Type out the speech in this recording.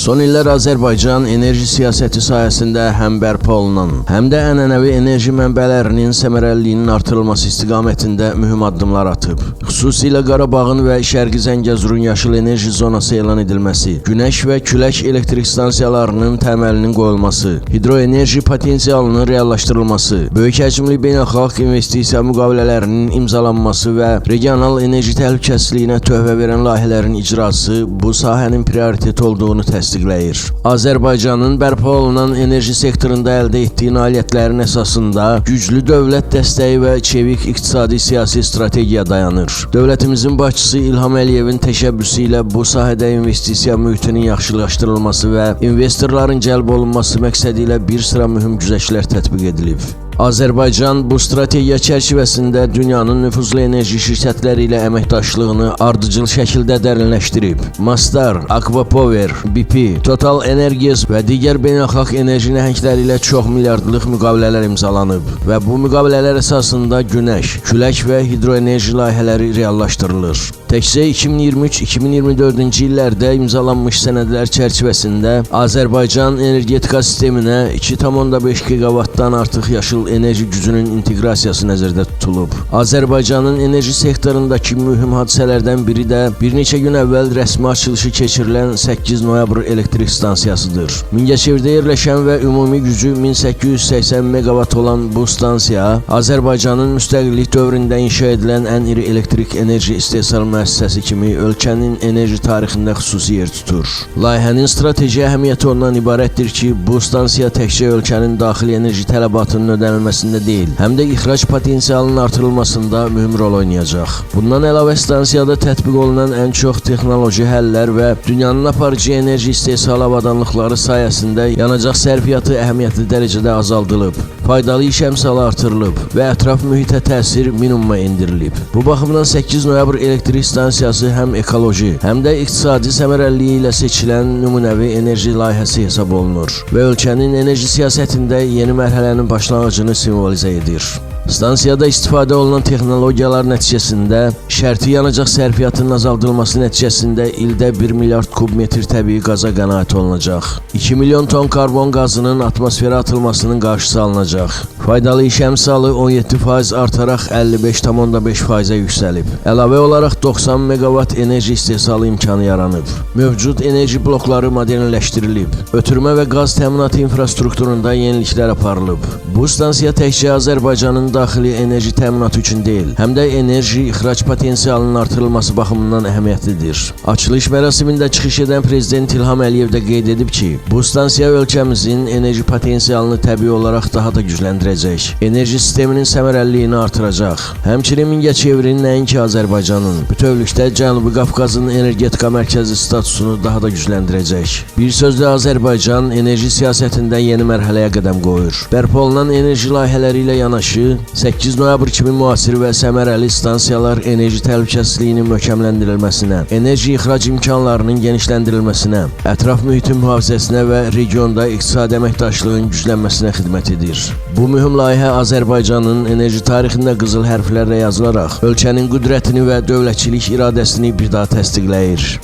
Son illər Azərbaycan enerji siyasəti sahəsində həm bərpa olunan, həm də ənənəvi enerji mənbələrinin səmərəliliyinin artırılması istiqamətində mühüm addımlar atıb. Xüsusilə Qarabağın və Şərqi Zəngəzurun yaşıl enerji zonası elan edilməsi, günəş və külək elektrik stansiyalarının təməlinin qoyulması, hidroenerji potensialının reallaşdırılması, böyük həcmli beynəlxalq investisiya müqavilələrinin imzalanması və regional enerji təhlükəsizliyinə töhfə verən layihələrin icrası bu sahənin prioritet olduğunu təsdiqləyir. Azərbaycanın bərpa olunan enerji sektorunda əldə etdiyi nailiyyətlərin əsasında güclü dövlət dəstəyi və çevik iqtisadi siyasi strategiya dayanır. Dövlətimizin başçısı İlham Əliyevin təşəbbüsü ilə bu sahədə investisiya mühitinin yaxşılaşdırılması və investorların cəlb olunması məqsədi ilə bir sıra mühüm güzəştlər tətbiq edilib. Azərbaycan bu strategiya çərçivəsində dünyanın nüfuzlu enerji şirkətləri ilə əməkdaşlığını ardıcıl şəkildə dərinləşdirib. Masdar, Aqua Power, BP, Total Energies və digər beynəlxalq enerji nəhəngləri ilə çox milyardlıq müqavilələr imzalanıb və bu müqavilələr əsasında günəş, külək və hidroenerji layihələri reallaşdırılır. Təkcə 2023-2024-cü illərdə imzalanmış sənədlər çərçivəsində Azərbaycan energetika sisteminə 2,5 giqavatdan artıq yaşıl enerji gücünün inteqrasiyası nəzərdə tutulub. Azərbaycanın enerji sektorundakı mühüm hadisələrdən biri də bir neçə gün əvvəl rəsmi açılışı keçirilən 8 noyabr elektrik stansiyasıdır. Mingəçevirdə yerləşən və ümumi gücü 1880 meqavat olan bu stansiya Azərbaycanın müstəqillik dövründə inşa edilən ən iri elektrik enerji istehsal müəssisəsi kimi ölkənin enerji tarixində xüsusi yer tutur. Layihənin strateji əhəmiyyəti ondan ibarətdir ki, bu stansiya təkcə ölkənin daxili enerji tələbatının ödənilməsində deyil, həm də ixrac potensialının artırılmasında mühüm rol oynayacaq. Bundan əlavə stansiyada tətbiq olunan ən çox texnoloji həllər və dünyanın aparıcı enerji istehsalı avadanlıqları sayəsində yanacaq sərfiyyatı əhəmiyyətli dərəcədə azaldılıb, faydalı iş əmsalı artırılıb və ətraf mühitə təsir minimuma endirilib. Bu baxımdan 8 noyabr elektrik stansiyası həm ekoloji, həm də iqtisadi səmərəliliyi ilə seçilən nümunəvi enerji layihəsi hesab olunur və ölkənin enerji siyasətində yeni mərhələnin başlanğıcını simvolizə edir. Stansiyada istifadə olunan texnologiyalar nəticəsində şərti yanacaq sərfiyyatının azaldılması nəticəsində ildə 1 milyard kub metr təbii qaza qənaət olunacaq. 2 milyon ton karbon qazının atmosferə atılmasının qarşısı alınacaq. Faydalı iş əmsalı 17% artaraq 55,5%-ə yüksəlib. Əlavə olaraq 90 meqavat enerji istehsalı imkanı yaranıb. Mövcud enerji blokları modernləşdirilib. Ötürmə və qaz təminatı infrastrukturunda yeniliklər aparılıb. Bu stansiya təkcə Azərbaycanın daxili enerji təminatı üçün deyil, həm də enerji ixrac potensialının artırılması baxımından əhəmiyyətlidir. Açılış mərasimində çıxış edən Prezident İlham Əliyev də qeyd edib ki, bu stansiya ölkəmizin enerji potensialını təbii olaraq daha da gücləndirəcək, enerji sisteminin səmərəliliyini artıracaq. Həmçinin Mingəçevirin nəinki Azərbaycanın, bütövlükdə Cənubi Qafqazın energetika mərkəzi statusunu daha da gücləndirəcək. Bir sözlə Azərbaycan enerji siyasətində yeni mərhələyə qədəm qoyur. Bərpa olunan enerji layihələri ilə yanaşı 8 noyabr kimi müasir və səmərəli stansiyalar enerji təhlükəsizliyinin möhkəmləndirilməsinə, enerji ixrac imkanlarının genişləndirilməsinə, ətraf mühitin mühafizəsinə və regionda iqtisadi əməkdaşlığın güclənməsinə xidmət edir. Bu mühüm layihə Azərbaycanın enerji tarixində qızıl hərflərlə yazılaraq ölkənin qüdrətini və dövlətçilik iradəsini bir daha təsdiqləyir.